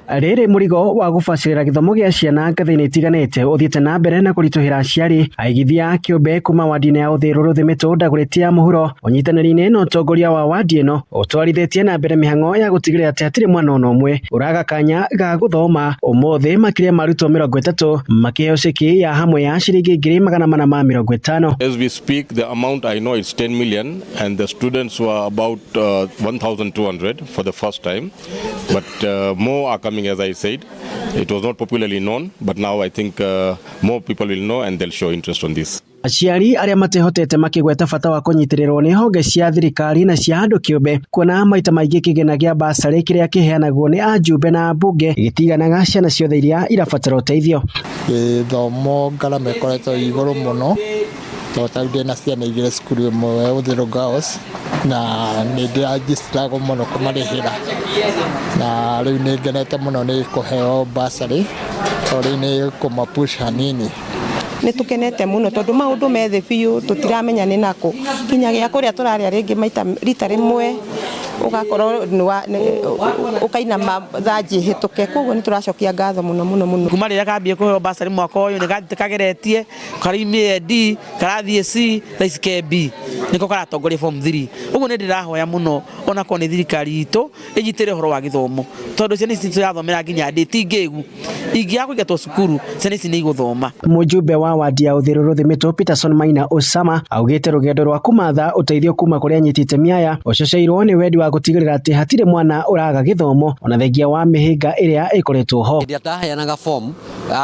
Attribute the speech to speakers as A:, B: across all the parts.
A: Rĩrĩ mũrigo wa gũbacĩrĩra gĩthomo gĩa ciana ngathĩ-inĩ itiganĩte ũthiĩte na mbere na kũritũhĩra aciari, aigithia kĩũmbe kuma wandi-inĩ ya Ũthĩrũ Rũthimĩtũ Ndagũrĩti ya mũhuro ũnyitanĩri-inĩ na ũtongoria wa wandi ĩno ũtwarithĩtie na mbere mĩhang'o ya gũtigĩrĩra atĩ hatirĩ mwana ona ũmwe ũraga kanya ga gũthoma. Ũmũthĩ makĩria ma arutwo 30 makĩheo ceki ya hamwe ya ciringi 450,000.
B: As we speak, the amount I know is 10 million and the students were about 1,200 for the first time. But more are coming, as I said. It was not popularly known, but now I think more people will know and they'll show interest on this.
A: Aciari arĩa matehotete makĩgweta bata wa kũnyitĩrĩrwo nĩ honge cia thirikari na cia andũ kĩũmbe, kuona maita maingĩ kĩgĩna kĩa bursary kĩrĩa kĩheanagwo nĩ ajumbe na ambunge gĩtiganaga ciana ciothe iria irabatara ũteithio.
C: Gĩthomo ngarama ĩkoretwo ĩ igũrũ mũno, tondũ ta rĩu ndĩna ciana igĩrĩ cukuru ĩmwe Ũthĩrũ Girls, na nĩ ndĩra struggle mũno kũmarĩhĩra, na rĩu nĩ ngenete mũno nĩ kũheo bursary, tondũ rĩu nĩ kũmapush hanini.
D: Nĩ tũkenete mũno tondũ maũndũ me thĩ biũ, tũtiramenya nĩ nakũ kinya gĩa kũrĩa tũrarĩa rĩngĩ maita rita rĩmwe ũgakorwo ũkainama thanji hĩtũke. Koguo nĩ tũracokia ngatho mũno mũno mũno.
E: Kuma rĩrĩa kambie kũheo bursary mwaka ũyũ, nĩ gathiĩte kageretie karaumire D, karathiĩ C, thaa ici ke B, nĩko karatongoria form 3. Ũguo nĩ ndĩrahoya mũno onakorwo nĩ thirikari itũ ĩnyitĩrĩre ũhoro wa gĩthomo, tondũ ciana ici tũrathomera nginya ndĩ ti ngĩgu, ingĩaga kũingatwo cukuru, ciana ici nĩ igũthoma.
A: Mũjumbe wa wandi ya Ũthĩrũ Rũthimĩtũ Peterson Maina Osama augĩte rũgendo rwa kũmatha ũteithio kuma kũrĩ anyiti itemi aya ũcoceirwo nĩ wendi wa gũtigĩrĩra atĩ hatirĩ mwana ũraga gĩthomo ona thengia wa mĩhĩnga ĩrĩa ĩkoretwo ho.
F: Hĩndĩ ĩrĩa ndaheanaga form,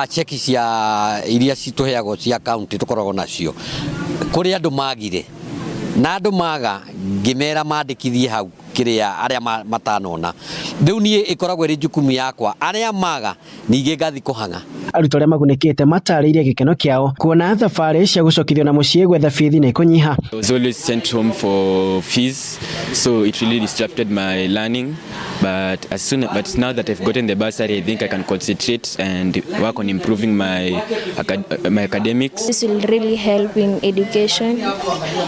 F: cheki cia iria citũheagwo cia county tũkoragwo nacio, kũrĩ andũ magire na andũ maga, ngĩmera mandĩkithie hau kĩrĩa arĩa matanona. Rĩu niĩ ĩkoragwo ĩrĩ jukumu yakwa, arĩa maga ningĩ ngathi kũhang'a.
A: Arutwo arĩa magunĩkĩte matarĩirie gĩkeno kĩao kuona thabarĩ cia gũcokithio na mũciĩ gwetha bithi nĩ ikũnyiha.
G: I was always sent home for fees, so it really disrupted my learning. But now that I've gotten the bursary, I think I can concentrate and work on improving my academics.
H: This will really help in education,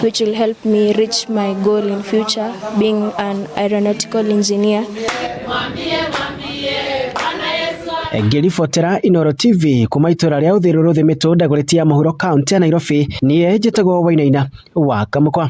H: which will help me reach my goal in future, being an aeronautical engineer.
A: Ngĩribotera Inooro TV kuma itũra rĩa Ũthĩrũ Rũthimĩtũ Ndagũrĩti ya mũhuro kaunti ya Nairobi, niĩ njĩtagwo Wainaina wa Kamũkwa.